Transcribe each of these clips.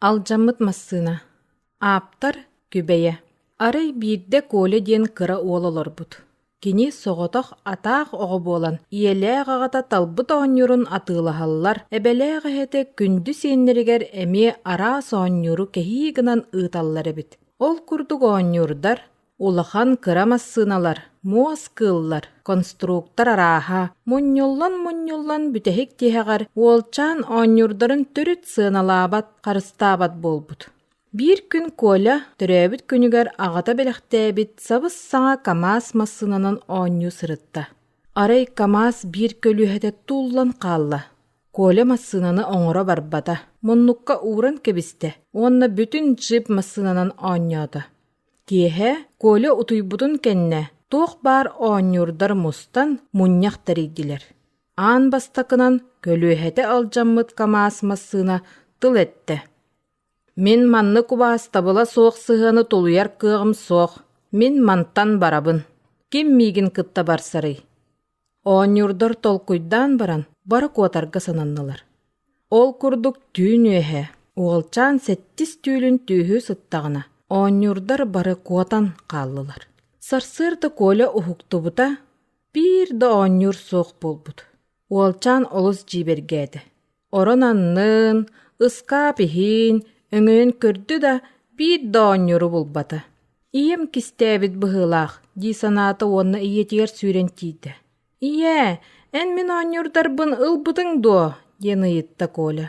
Алдьаммыт массыына. Ааптар Күбэйэ. Арай биирдэ Коля диэн кыра уол олорбут. Кини соҕотох атаах оҕо буолан, ийэлээх аҕата талбыт оонньуурун атыылаһаллар, эбэлээх эһэтэ күндү сиэннэригэр эмиэ араас оонньууру кэһии гынан ыыталлар эбит. Ол курдук оонньуурдар Улахан кыра массыыналар, муос кыыллар, конструктор арааһа, мунньуллан-мунньуллан бүтэһик тиһэҕэр уолчаан оонньуурдарын төрүт сыаналаабат, харыстаабат буолбут. Биир күн Коля төрөөбүт күнүгэр аҕата бэлэхтээбит сабыс-саҥа КАМАЗ массыынанан оонньуу сырытта. Арай КАМАЗ биир көлүөһэтэ тууллан хаалла. Коля массыынаны оҥоро барбата, муннукка ууран кэбистэ уонна бүтүн джип массыынанан оонньоото. Киэһэ Коля утуйбутун кэннэ туох баар оонньуурдар мустан мунньах тэрийдилэр. Аан бастакынан көлүөһэтэ алдьаммыт КАМАЗ массыына тыл эттэ: «Мин маннык убаастабыла суох сыһыаны тулуйар кыаҕым суох. Мин мантан барабын. Ким миигин кытта барсарый?» Оонньуурдар толкуйдаан баран бары куотарга сананнылар. Ол курдук түүн үөһэ уолчаан сэттис түүлүн түүһүү сыттаҕына, оонньуурдар бары куотан хааллылар. Сарсыарда Коля уһуктубута, биир да оонньуур суох буолбут. Уолчаан олус дьиибэргээтэ. Орон аннын, ыскаап иһин, өҥөйөн көрдө да, биир да оонньууру булбата. «Ийэм кистээбит быһыылаах» дии санаата уонна ийэтигэр сүүрэн тиийдэ. «Ийээ, эн мин оонньуурдарбын ылбытыҥ дуо?» диэн ыйытта Коля.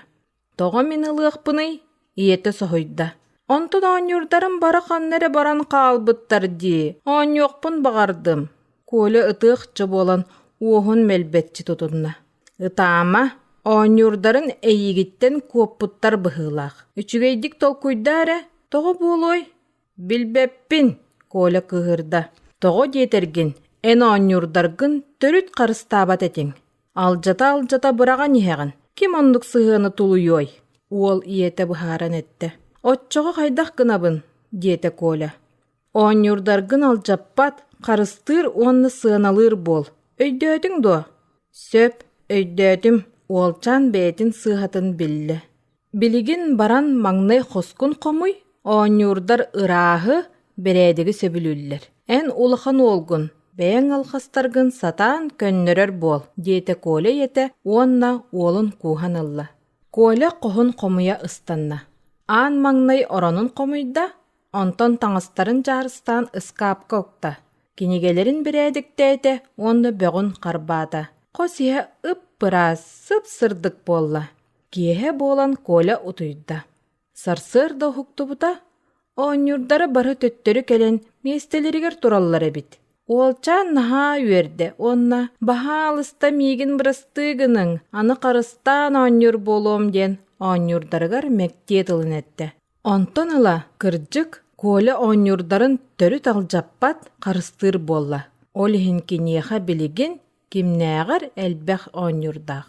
«Тоҕо мин ылыахпыный?» ийэтэ соһуйда. «Онтон оонньуурдарым бары ханна эрэ баран хаалбыттар дии, оонньуохпун баҕардым». Коля ытыахча буолан уоһун мэлбэччи тутунна. «Ытаама, оонньуурдарын эйигиттэн куоппуттар быһыылаах. Үчүгэйдик толкуйдаа эрэ, тоҕо буолуой?» «Билбэппин», Коля кыыһырда. «Тоҕо диэтэргин, эн оонньуурдаргын төрүт харыстаабат этиҥ. Алдьата-алдьата быраҕан иһэҕин. Ким оннук сыһыаны тулуйуой?» Уол ийэтэ быһааран эттэ. «Оччоҕо хайдах гынабын?» диэтэ Коля. «Оонньуурдаргын алдьаппат, харыстыыр уонна сыаналыыр буол. Өйдөөтүҥ дуо?» «Сөп, өйдөөтүм», уолчаан бэйэтин сыыһатын биллэ. Билигин баран маҥнай хоскун хомуй, оонньуурдар ырааһы, бэрээдэги сөбүлүүллэр. Эн улахан уолгун, бэйэҥ алҕастаргын сатаан көннөрөр буол, диэтэ Коля ийэтэ уонна уолун кууһан ылла. Коля хоһун хомуйа ыстанна. Аан маҥнай оронун хомуйда, Онтон таҥастарын дьаарыстаан ыскаапка укта, кинигэлэрин бэрээдэктээтэ уонна бөҕүн харбаата. Хос иһэ ып-ыраас, сып-сырдык буолла. Киэһэ буолан Коля утуйда. Сарсыарда уһуктубута, оонньуурдара бары төттөрү кэлэн миэстэлэригэр тураллар эбит. Уолчаан наһаа үөрдэ уонна «Баһаалыста миигин бырастыы гыныҥ, аны харыстаан оонньуур буолуом» диэн оонньуурдарыгар мэктиэ тылын эттэ. Онтон ыла, кырдьык, Коля оонньуурдарын төрүт алдьаппат, харыстыыр буолла. Ол иһин киниэхэ билигин кимнээҕэр элбэх оонньуурдаах.